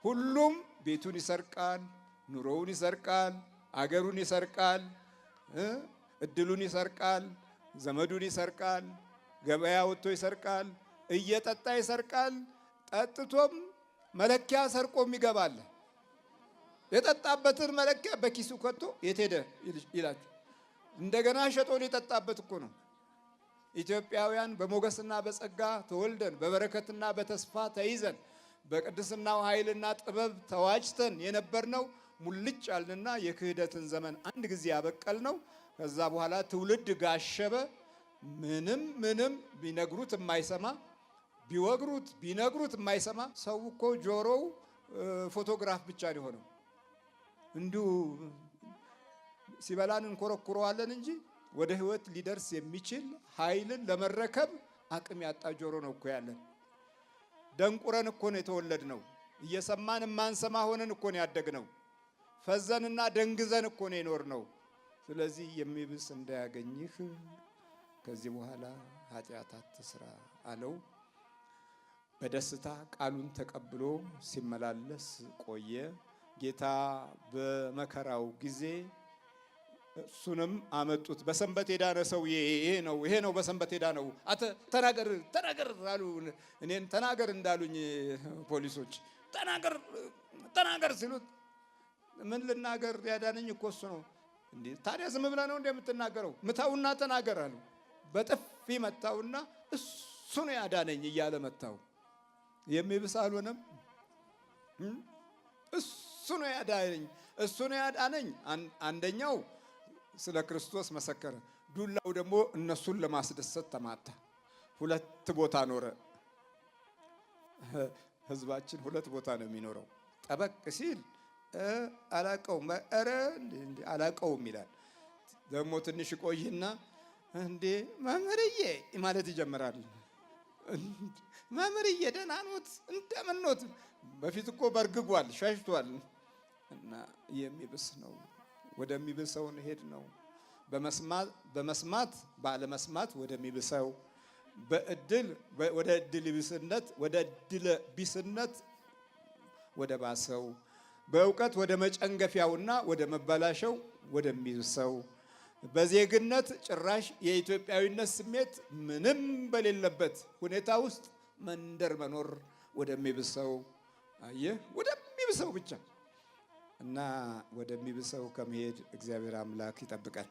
ሁሉም ቤቱን ይሰርቃል፣ ኑሮውን ይሰርቃል፣ አገሩን ይሰርቃል፣ እድሉን ይሰርቃል፣ ዘመዱን ይሰርቃል፣ ገበያ ወጥቶ ይሰርቃል፣ እየጠጣ ይሰርቃል። ጠጥቶም መለኪያ ሰርቆም ይገባል። የጠጣበትን መለኪያ በኪሱ ከቶ የት ሄደ ይላችሁ። እንደገና ሸጦ ሊጠጣበት እኮ ነው። ኢትዮጵያውያን በሞገስና በጸጋ ተወልደን፣ በበረከትና በተስፋ ተይዘን፣ በቅድስናው ኃይልና ጥበብ ተዋጅተን የነበርነው ሙልጭ አልንና የክህደትን ዘመን አንድ ጊዜ ያበቀል ነው። ከዛ በኋላ ትውልድ ጋሸበ። ምንም ምንም ቢነግሩት የማይሰማ፣ ቢወግሩት ቢነግሩት የማይሰማ፣ ሰው እኮ ጆሮው ፎቶግራፍ ብቻ ሊሆነው እንዲሁ ሲበላን እንኮረኩረዋለን እንጂ ወደ ሕይወት ሊደርስ የሚችል ኃይልን ለመረከብ አቅም ያጣ ጆሮ ነው እኮ ያለን። ደንቁረን እኮ ነው የተወለድነው። እየሰማን የማንሰማ ሆነን እኮ ነው ያደግነው። ፈዘንና ደንግዘን እኮ ነው የኖርነው። ስለዚህ የሚብስ እንዳያገኝህ ከዚህ በኋላ ኃጢአት አትስራ አለው። በደስታ ቃሉን ተቀብሎ ሲመላለስ ቆየ። ጌታ በመከራው ጊዜ እሱንም አመጡት። በሰንበት የዳነ ሰው ይሄ ነው፣ ይሄ ነው በሰንበት የዳነው። አተ ተናገር ተናገር አሉ። እኔን ተናገር እንዳሉኝ ፖሊሶች ተናገር ተናገር ሲሉት ምን ልናገር? ያዳነኝ እኮ እሱ ነው። እንዴ ታዲያ ዝም ብለህ ነው እንደምትናገረው? ምታውና ተናገር አሉ። በጥፊ መታውና እሱ ነው ያዳነኝ እያለ መታው። የሚብስ አልሆነም። እሱ ነው ያዳነኝ፣ እሱ ነው ያዳነኝ። አንደኛው ስለ ክርስቶስ መሰከረ። ዱላው ደግሞ እነሱን ለማስደሰት ተማታ። ሁለት ቦታ ኖረ። ህዝባችን ሁለት ቦታ ነው የሚኖረው። ጠበቅ ሲል አላቀውም፣ ኧረ አላቀውም ይላል። ደግሞ ትንሽ ቆይና እንዴ መምህርዬ ማለት ይጀምራል። መምህርዬ ደህና ኖት? እንደምን ኖት? በፊት እኮ በርግጓል፣ ሸሽቷል። እና የሚብስ ነው። ወደሚብሰው እንሄድ ነው። በመስማት ባለመስማት ወደሚብሰው፣ በእድል ወደ እድል ቢስነት፣ ወደ እድለ ቢስነት ወደ ባሰው፣ በእውቀት ወደ መጨንገፊያውና ወደ መበላሸው ወደሚብሰው፣ በዜግነት ጭራሽ የኢትዮጵያዊነት ስሜት ምንም በሌለበት ሁኔታ ውስጥ መንደር መኖር ወደሚብሰው፣ አየህ፣ ወደሚብሰው ብቻ እና ወደሚብሰው ከመሄድ እግዚአብሔር አምላክ ይጠብቃል።